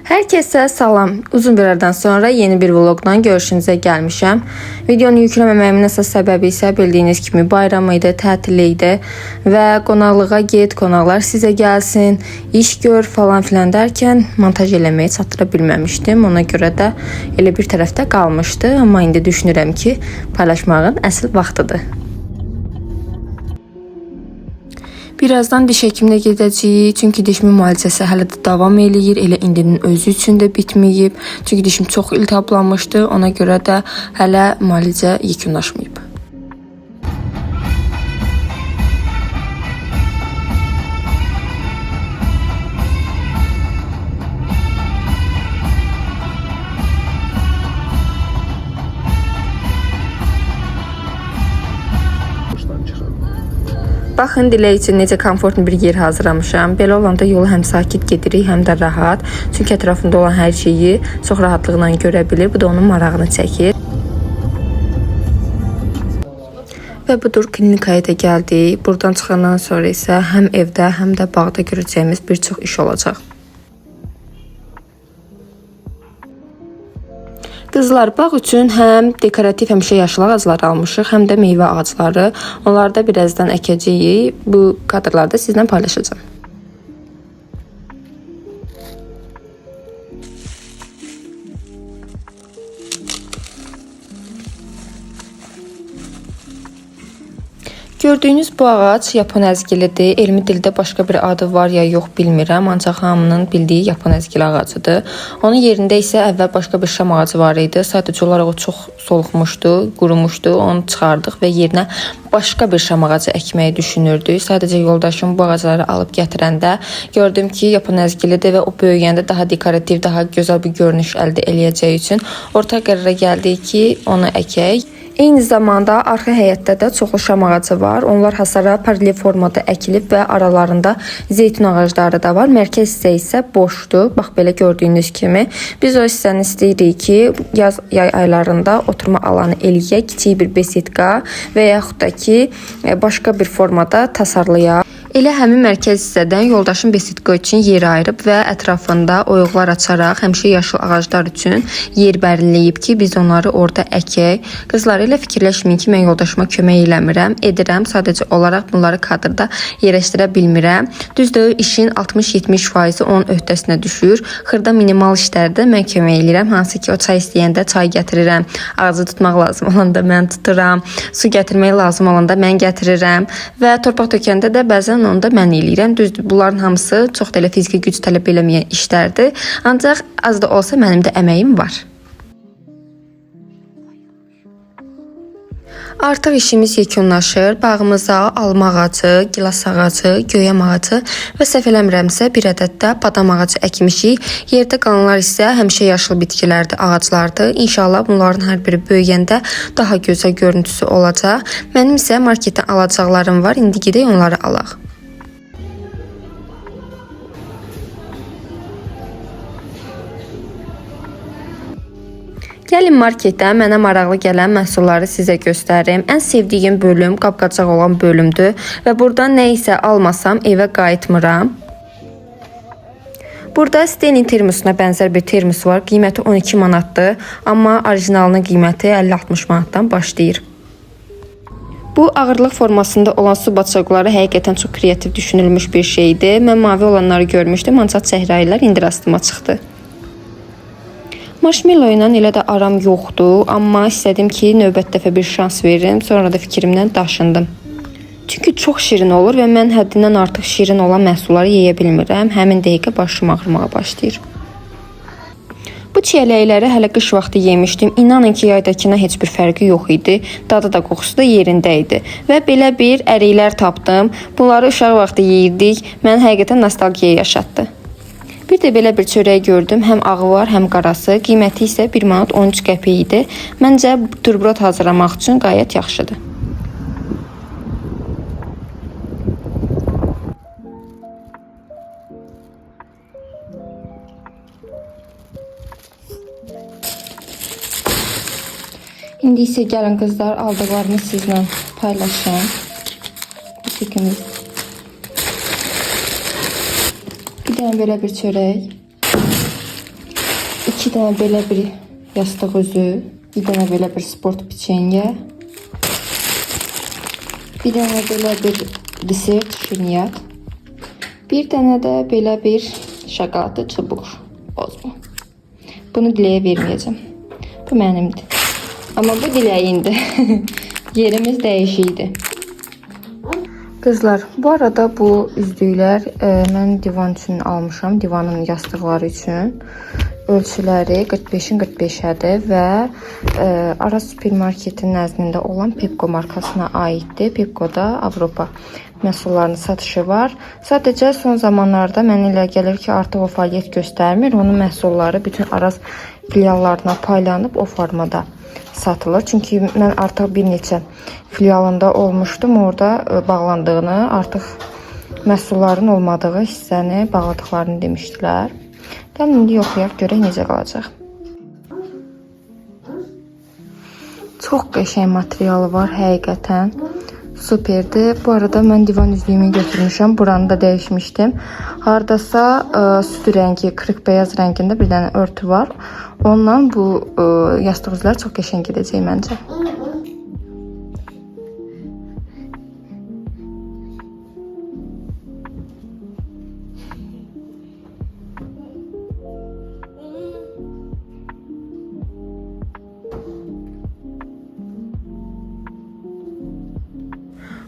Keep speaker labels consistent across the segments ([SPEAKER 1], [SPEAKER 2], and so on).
[SPEAKER 1] Herkese salam. Uzun bir aradan sonra yeni bir vlogdan görüşünüzə gəlmişəm. Videonu yükləməməyimin əsas səbəbi isə bildiyiniz kimi bayram idi, tətil idi və qonaqlığa get, qonaqlar sizə gəlsin, iş gör falan filan dərkən montaj eləməyi çatdıra bilməmişdim. Ona görə də elə bir tərəfdə qalmışdı, amma indi düşünürəm ki, paylaşmağın əsl vaxtıdır. Birazdan diş həkiminə gedəcəyik. Çünki dişimin müalicəsi hələ də davam eləyir. Elə indinin özü üçün də bitməyib. Çünki dişim çox iltihablanmışdı. Ona görə də hələ müalicə yekunlaşmayıb. Baxın, Dilək üçün necə komfortlu bir yer hazırlamışam. Belə olanda yolu həm sakit gedirik, həm də rahat. Çünki ətrafında olan hər şeyi çox rahatlıqla görə bilir. Bu da onun marağını çəkir. Və budur, klinikaya da gəldik. Buradan çıxandan sonra isə həm evdə, həm də bağda görəcəyimiz bir çox iş olacaq. Qızlar, bağ üçün həm dekorativ həmişə yaşıl ağaclar almışıq, həm də meyvə ağacları. Onları da birazdan əkəcəyik. Bu kadrlarda sizlə paylaşacağam. Gördüyünüz bu ağac yapon əzgilidir. Elmi dildə başqa bir adı var ya yox bilmirəm, ancaq hamının bildiyi yapon əzgili ağacıdır. Onun yerində isə əvvəl başqa bir şam ağacı var idi. Sadəcə olaraq o çox solxmuşdu, qurumuşdu. Onu çıxardıq və yerinə başqa bir şam ağacı əkməyi düşünürdük. Sadəcə yoldaşım bu ağacları alıb gətirəndə gördüm ki, yapon əzgilidir və o böyüyəndə daha dekorativ, daha gözəl bir görünüş əldə eləyəcəyi üçün ortaq qərara gəldik ki, onu əkək. Eyni zamanda arxa həyətdə də çoxlu şam ağacı var. Onlar hasara paralel formada əkilib və aralarında zeytun ağacları da var. Mərkəz hissə isə boşdur. Bax belə gördüyünüz kimi. Biz o hissəni istəyirik ki, yaz yay aylarında oturma alanı eləyək, kiçik bir besetka və yaxud da ki, başqa bir formada tasarlayaq. Elə həmin mərkəz hissədən yoldaşım besetka üçün yer ayırıb və ətrafında oyuqlar açaraq həmişə yaşıl ağaclar üçün yer bərinləyib ki, biz onları orada əkək. Qızlar, elə fikirləşməyin ki, mən yoldaşıma kömək eləmirəm. Edirəm, sadəcə olaraq bunları kadrda yerləşdirə bilmirəm. Düzdür, işin 60-70%-i onun öhdəsinə düşür. Xırda minimal işlərdə mən kömək eləyirəm. Hansı ki, o çay istəyəndə çay gətirirəm. Ağacı tutmaq lazım olanda mən tuturam. Su gətirmək lazım olanda mən gətirirəm və torpaq tökəndə də bəzən onu da mən eləyirəm. Düzdür, bunların hamısı çox da elə fiziki güc tələb eləməyən işlərdir. Ancaq az da olsa mənim də əməyim var. Artıq işimiz yekunlaşır. Bağımıza alma ağacı, gilas ağacı, göyəm ağacı və səhv eləmirəmsə bir ədəd də badam ağacı əkmişik. Yerdə qalanlar isə həmişə yaşıl bitkilərdir, ağaclardır. İnşallah bunların hər biri böyüyəndə daha gözəl görüntüsü olacaq. Mənim isə marketdən alacaqlarım var. İndi gedək onları alaq. Gəlin marketdə mənə maraqlı gələn məhsulları sizə göstərim. Ən sevdiyim bölüm qab-qacaq olan bölümdür və buradan nə isə almasam evə qayıtmıram. Burada Stanley termosuna bənzər bir termos var. Qiyməti 12 manatdır, amma orijinalının qiyməti 50-60 manatdan başlayır. Bu ağırlıq formasında olan su baçaqları həqiqətən çox kreativ düşünülmüş bir şeydir. Mən mavi olanları görmüşdüm, ancaq səhrayılar indi rastıma çıxdı. Marshmallow ilə elə də aram yoxdur, amma istədim ki, növbət dəfə bir şans verim, sonra da fikrimdən daşındım. Çünki çox şirin olur və mən həddindən artıq şirin olan məhsulları yeyə bilmirəm. Həmin dəqiqə başım ağrımağa başlayır. Bu çiyələkləri hələ qış vaxtı yemişdim. İnanın ki, yaydakına heç bir fərqi yox idi. Dadı da, qoxusu da yerində idi. Və belə bir əriklər tapdım. Bunları uşaq vaxtı yeyirdik. Mən həqiqətən nostalgiya yaşatdı. Bir də belə bir çörək gördüm. Həm ağı var, həm qarası. Qiyməti isə 1 manat 13 qəpik idi. Məncə buterbrot hazırlamaq üçün qayət yaxşıdır. İndi isə gəlin qızlar, aldıqlarımı sizlə paylaşım. Bu şəkildə. Bir dənə belə bir çörək. 2 dənə belə bir yastıq üzü, bir dənə belə bir sport piçenya, bir dənə belə bir desert şirniyyat, bir dənə də belə bir şokoladlı çubuq bozma. Bunu Diləyə verməyəcəm. Bu mənimdir. Amma bu Diləyindir. Yerimiz dəyişikdir. Qızlar, bu arada bu üzdüklər mən divan üçün almışam, divanın yastıqları üçün. Ölçüləri 45-in 45-ədir və Araz supermarketin nəzdində olan Pepco markasına aiddir. Pepco-da Avropa məhsullarının satışı var. Sadəcə son zamanlarda mənə elə gəlir ki, artıq o fəaliyyət göstərmir. Onun məhsulları bütün Araz filiallarına paylanıb o formada satılır. Çünki mən artıq bir neçə filialında olmuşdum. Orada bağlandığını, artıq məhsulların olmadığı hissəni bağladıqlarını demişdilər. Gəlin indi yoxlayaq, görək necə qalacaq. Çox qəşəng materialı var həqiqətən. Superdir. Bu arada mən divan üzlüyümü götürmüşəm. Buranı da dəyişmişdim. Hardasa süd rəngi, kırıq beyaz rəngində bir dənə örtü var. Onunla bu yastıq üzlər çox qəşəng gedəcək məncə.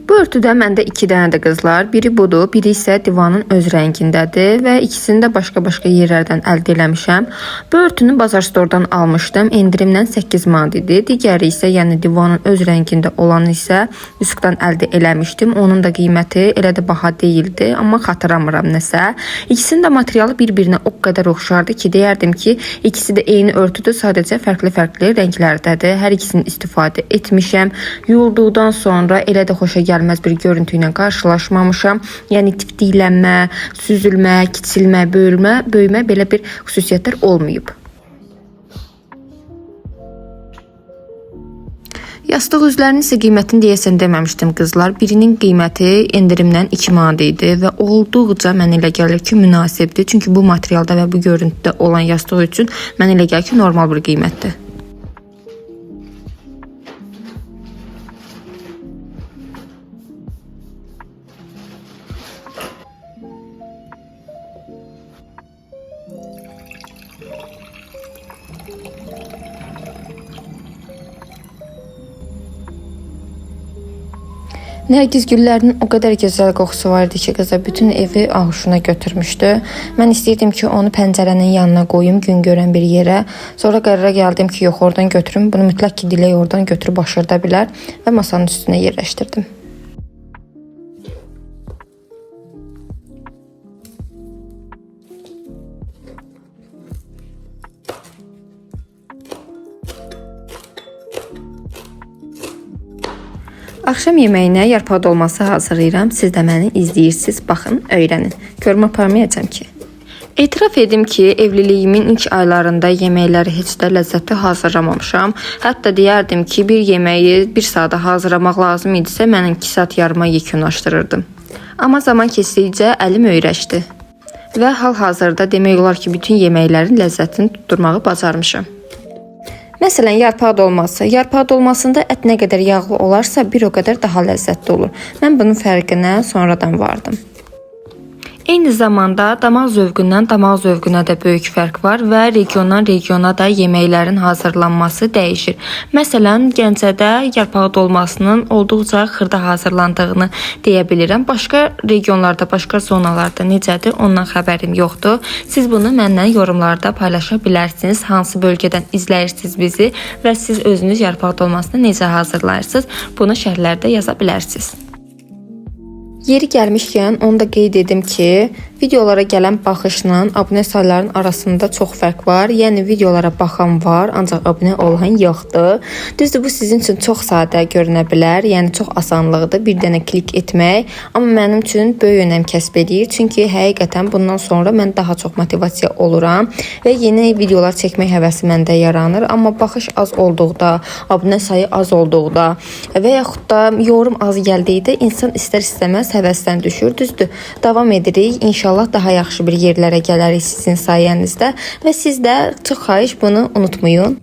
[SPEAKER 1] Bu örtüdə məndə 2 dənədir qızlar. Biri budur, biri isə divanın öz rəngindədir və ikisini də başqa-başqa yerlərdən əldə eləmişəm. Bu örtünü Bazar Store-dan almışdım. Endirimlə 8 manat idi. Digəri isə, yəni divanın öz rəngində olanı isə Yusufdan əldə eləmişdim. Onun da qiyməti elə də baha deyildi, amma xatırlamıram nəsə. İkisinin də materialı bir-birinə o qədər oxşardı ki, deyərdim ki, ikisi də eyni örtüdür, sadəcə fərqli-fərqli rənglərdədir. Hər ikisini istifadə etmişəm. Yuyulduqdan sonra elə də xoşa gəlməz bir görüntü ilə qarşılaşmamışam. Yəni tiftiklənmə, süzülmə, kiçilmə, böyümə, belə bir xüsusiyyətlər olmayıb. Yastıq üzlərinin isə qiymətini deyəsən deməmişdim qızlar. Birinin qiyməti endirimdən 2 manat idi və olduqca mənə elə gəlir ki, münasibdir. Çünki bu materialda və bu görüntüdə olan yastıq üçün mənə elə gəlir ki, normal bir qiymətdir. Nərgiz güllərinin o qədər gözəl qoxusu var idi ki, qıza bütün evi ahuşuna götürmüşdü. Mən istəyirdim ki, onu pəncərənin yanına qoyum, gün görən bir yerə. Sonra qərara gəldim ki, yox, oradan götürüm. Bunu mütləq ki, Dilək oradan götürüb aşırda bilər və masanın üstünə yerləşdirdim. Axşam yeməyinə yarpaq dolması hazırlayıram. Siz də məni izləyirsiniz. Baxın, öyrənin. Görmə aparmayacağam ki. Etiraf edim ki, evliliyimin ilk aylarında yeməkləri heç də ləzzətli hazırlamamışam. Hətta deyərdim ki, bir yeməyi 1 saata hazırlamaq lazım idisə, mən 2 saat yarıma yekunlaşdırırdım. Amma zaman keçdikcə əlim öyrəşdi. Və hal-hazırda demək olar ki, bütün yeməklərin ləzzətini tutturmağı bacarmışam. Məsələn, yarpaq dolması. Yarpaq dolmasında ət nə qədər yağlı olarsa, bir o qədər daha ləzzətli olur. Mən bunun fərqinə sonradan vardım. Eyni zamanda damaq zövqündən damaq zövqünə də böyük fərq var və regiondan regiona da yeməklərin hazırlanması dəyişir. Məsələn, Gəncədə yarpaq dolmasının olduqca xırda hazırlandığını deyə bilirəm. Başqa regionlarda, başqa zonalarda necədir, ondan xəbərim yoxdur. Siz bunu məndən yorumlarda paylaşa bilərsiniz. Hansı bölgədən izləyirsiniz bizi və siz özünüz yarpaq dolmasını necə hazırlayırsınız, bunu şərhlərdə yaza bilərsiniz. Yeri gəlmişkən onu da qeyd edim ki, videolara gələn baxışla abunə saylarının arasında çox fərq var. Yəni videolara baxan var, ancaq abunə olan yoxdur. Düzdür, bu sizin üçün çox sadə görünə bilər. Yəni çox asanlıqdır bir dənə klik etmək, amma mənim üçün böyük önəm kəsb edir. Çünki həqiqətən bundan sonra mən daha çox motivasiya oluram və yeni videolar çəkmək həvəsi məndə yaranır. Amma baxış az olduqda, abunə sayı az olduqda və yaxud da yorum az gəldikdə insan istər-istəməz həvəsdən düşür. Düzdür, davam edirik. İnşallah İnşallah daha yaxşı bir yerlərə gələrik sizin sayənizdə və siz də çox xahiş bunu unutmayın.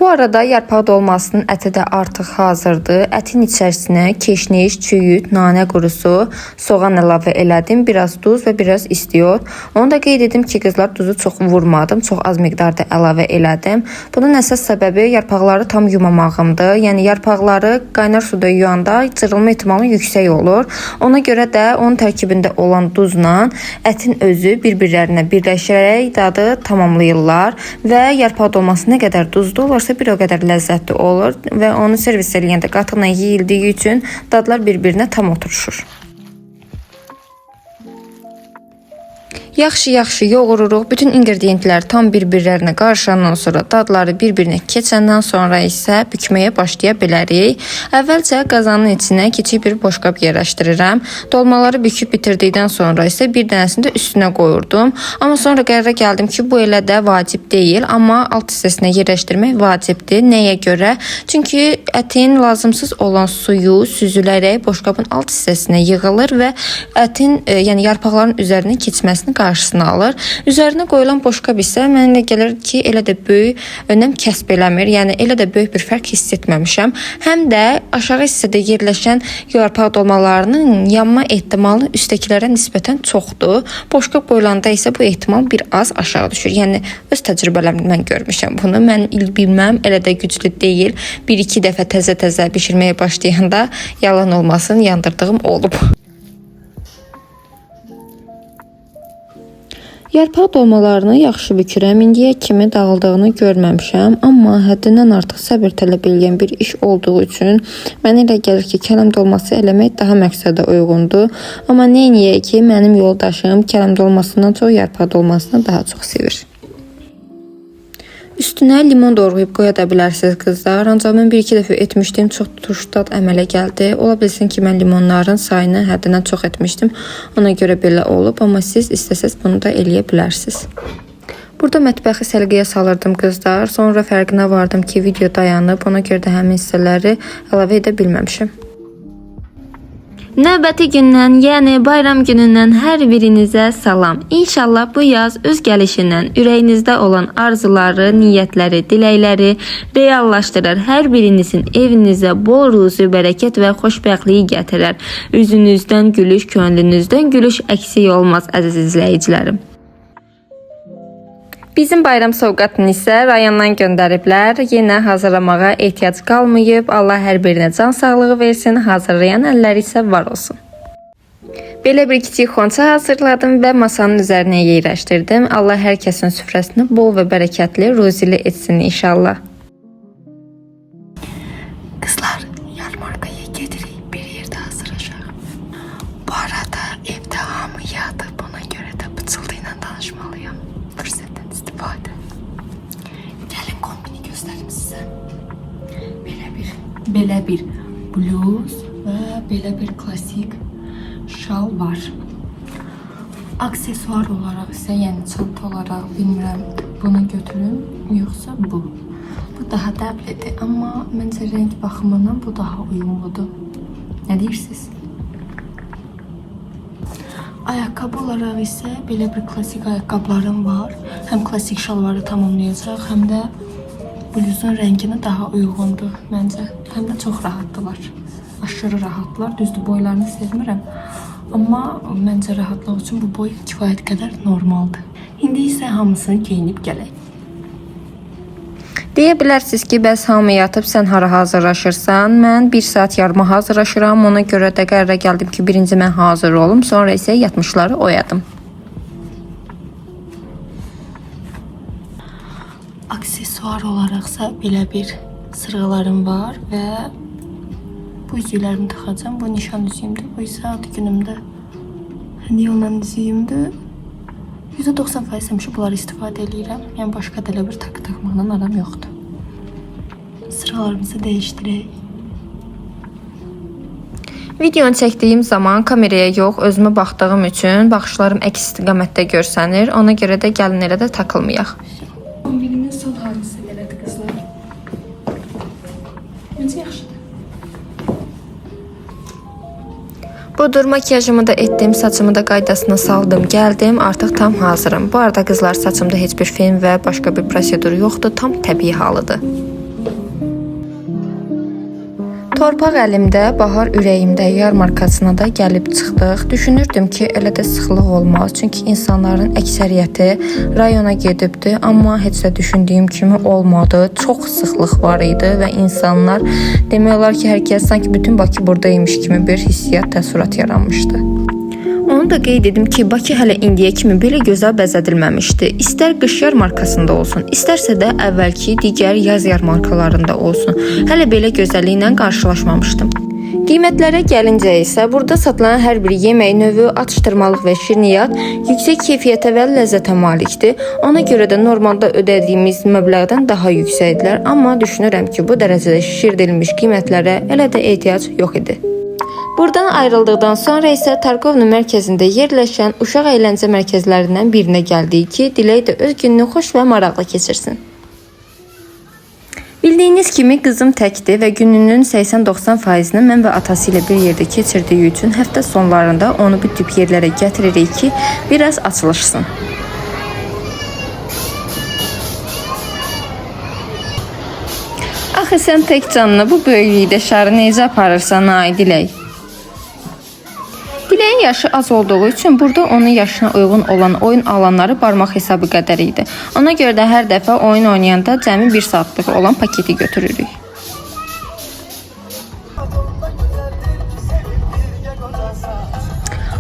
[SPEAKER 1] Bu arada yarpaq dolmasının əti də artıq hazırdır. Ətin içərisinə keşniş, çüyüt, nanə qurusu, soğan əlavə elədim, biraz duz və biraz istiot. Onu da qeyd edim ki, qızlar, duzu çox vurmadım, çox az miqdarda əlavə elədim. Bunun əsas səbəbi yarpaqları tam yumamağımdır. Yəni yarpaqları qaynar suda yuyanda cırılma ehtimalı yüksək olur. Ona görə də onun tərkibində olan duzla ətin özü bir-birlərinə birləşərək dadı tamamlayırlar və yarpaq dolması nə qədər duzlu olarsa bir o qədər ləzzətli olur və onu servis eləyəndə qatıqla yeyildiyi üçün dadlar bir-birinə tam oturuşur. Yaxşı-yaxşı yoğururuq. Bütün inqrediyentlər tam bir-birlərinə qarışandan sonra, dadları bir-birinə keçəndən sonra isə bükməyə başlaya bilərik. Əvvəlcə qazanın içinə kiçik bir boşqab yerləşdirirəm. Dolmaları büküb bitirdikdən sonra isə bir dənəsini də üstünə qoyurdum. Amma sonra qərara gəldim ki, bu elə də vacib deyil, amma alt hissəsinə yerləşdirmək vacibdir. Nəyə görə? Çünki ətin lazımsız olan suyu süzülərək boşqabın alt hissəsinə yığılır və ətin, yəni yarpaqların üzərinə keçməsini qarşısını alır. Üzərinə qoyulan boşqab isə mənə elə gəlir ki, elə də böyük önəm kəsb eləmir. Yəni elə də böyük bir fərq hiss etməmişəm. Həm də aşağı hissədə yerləşən yarpaq dolmalarının yanma ehtimalı üstəkilərə nisbətən çoxdur. Boşqab qoyulanda isə bu ehtimal bir az aşağı düşür. Yəni öz təcrübələrimdən görmüşəm bunu. Mən il bilməm, elə də güclü deyil. Bir-iki dəfə təzə-təzə bişirməyə başlayanda yalan olmasın, yandırdığım olub. Yarpaq dolmalarını yaxşı bükürəm. İndiyə kimi dağıldığını görməmişəm, amma həddindən artıq səbir tələb eləyən bir iş olduğu üçün mənə elə gəlir ki, kələm dolması eləmək daha məqsədə uyğundur. Amma neyniyək ki, mənim yoldaşım kələm dolmasından çox yarpaq dolmasını daha çox sevir. Üstünə limon doğrayıb qoya da bilərsiniz qızlar. Ancaq mən bir-iki dəfə etmişdim, çox turş dad əmələ gəldi. Ola bilsin ki, mən limonların sayını həddindən çox etmişdim. Ona görə belə olub, amma siz istəsəz bunu da eləyə bilərsiniz. Burada mətbəxi səliqəyə salırdım qızlar. Sonra fərqinə vardım ki, video dayanıb, ona görə də həmin hissələri əlavə edə bilməmişim. Növbəti gündən, yəni bayram günündən hər birinizə salam. İnşallah bu yaz öz gəlişindən ürəyinizdə olan arzuları, niyyətləri, diləkləri reallaşdırır. Hər birinizin evinizə bol ruzi, bərəkət və xoşbəxtliyi gətirər. Üzünüzdən gülüş, könlünüzdən gülüş əksik olmaz əziz izləyicilərim. Bizim bayram sovqatını isə rayondan göndəriblər. Yenə hazırlamağa ehtiyac qalmayıb. Allah hər birinə can sağlığı versin. Hazırlayan əlləri isə var olsun. Belə bir kiçik xonça hazırladım və masanın üzərinə yerləşdirdim. Allah hər kəsin süfrəsini bol və bərəkətli, ruzili etsin inşallah.
[SPEAKER 2] Qızlar, yarmarkaya gedirik, bir yerdə hazırlaşaq. Bu arada evdə hamı yatıb, ona görə də pıçıltı ilə danışmalıyam. Fürsətdən istifadə. Gəlin kombini göstərim sizə. Belə bir bluz və belə bir klasik şal var. Aksesuar olaraq isə, yəni çanta olaraq bilmirəm bunu götürüm yoxsa bu. Bu daha dəblidir, amma məncə rəng baxımından bu daha uyumludur. Nə deyirsiniz? Ayaqqabı olaraq isə belə bir klasik ayaqqabılarım var. Həm klasik şalvarı tamamlayacaq, həm də bluzun rənginə daha uyğundur məncə. Həm də çox rahatdılar. Aşırı rahatdılar. Düzdür, boylarını sevmirəm. Amma məncə rahatlıq üçün bu boy kifayət qədər normaldır. İndi isə hamısını geyinib gələk.
[SPEAKER 1] Deyə bilərsiniz ki, bəs hamı yatıb, sən hara hazırlaşırsan? Mən 1 saat yarıma hazırlaşıram. Ona görə də qərara gəldim ki, birinci mən hazır olum, sonra isə yatmışları oyadım.
[SPEAKER 2] Aksesuar olaraqsa belə bir sırğalarım var və bu üzüklərimi taxacağam. Bu nişan üzüyümdür. Bu isə ad günümdə hədiyyə olunan üzüyümdür. %90% həmişə bunları istifadə eləyirəm. Yəni başqa da elə bir takı taxmaqla aram yoxdur. Sırğalarımızı dəyişdirək.
[SPEAKER 1] Videonu çəkdiyim zaman kameraya yox, özümə baxdığım üçün baxışlarım əks istiqamətdə görsənir. Ona görə də gəlin elə də takılmayaq.
[SPEAKER 2] Kombinimin son halisi belədir qızlar. Məncə yaxşıdır.
[SPEAKER 1] Budur, makiyajımı da etdim, saçımı da qaydasına saldım, gəldim, artıq tam hazırım. Bu arada qızlar, saçımda heç bir fen və başqa bir prosedur yoxdur, tam təbii halıdır. Torpaq əlimdə, bahar ürəyimdə yarmarkasına da gəlib çıxdıq. Düşünürdüm ki, elə də sıxlıq olmaz, çünki insanların əksəriyyəti rayona gedibdi, amma heç də düşündüyüm kimi olmadı. Çox sıxlıq var idi və insanlar demək olar ki, hər kəs sanki bütün Bakı buradaymış kimi bir hissiyyat, təəssürat yaranmışdı. Onu da qeyd edim ki, Bakı hələ indiyə kimi belə gözəl bəzədilməmişdi. İstər qış yarmarkasında olsun, istərsə də əvvəlki digər yaz yarmarkalarında olsun. Hələ belə gözəlliklə qarşılaşmamışdım. Qiymətlərə gəlincə isə burada satılan hər bir yemək növü, atışdırmalıq və şirniyyat yüksək keyfiyyətə və ləzzətə malikdir. Ona görə də normalda ödədiyimiz məbləğdən daha yüksəkdilər, amma düşünürəm ki, bu dərəcədə şişirdilmiş qiymətlərə elə də ehtiyac yox idi. Buradan ayrıldıqdan sonra isə Tarkovun mərkəzində yerləşən uşaq əyləncə mərkəzlərindən birinə gəldik ki, Dilək də öz gününü xoş və maraqlı keçirsin. Bildiyiniz kimi qızım təkdir və gününün 80-90%-ni mən və atası ilə bir yerdə keçirdiyi üçün həftə sonlarında onu bu tip yerlərə gətiririk ki, biraz açılışsın. Axı sən tək canını bu böyüklükdə şarı necə aparırsan ay Dilək? Diləyin yaşı az olduğu üçün burada onun yaşına uyğun olan oyun alanları barmaq hesabı qədər idi. Ona görə də hər dəfə oyun oynayanda cəmi 1 saatlıq olan paketi götürürük.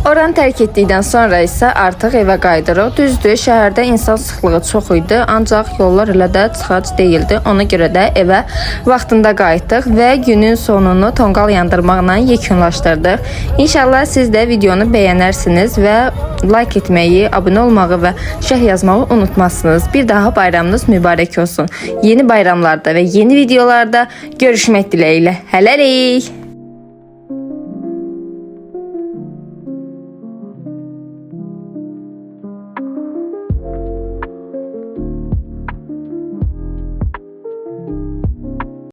[SPEAKER 1] Oranı tərk etdikdən sonra isə artıq evə qayıdırıq. Düzdür, şəhərdə insan sıxlığı çox idi, ancaq yollar elə də çıxac deyildi. Ona görə də evə vaxtında qayıtdıq və günün sonunu tonqal yandırmaqla yekunlaşdırdıq. İnşallah siz də videonu bəyənərsiniz və like etməyi, abunə olmağı və şərh yazmağı unutmazsınız. Bir daha bayramınız mübarək olsun. Yeni bayramlarda və yeni videolarda görüşmək dileğiyle. Hələlik!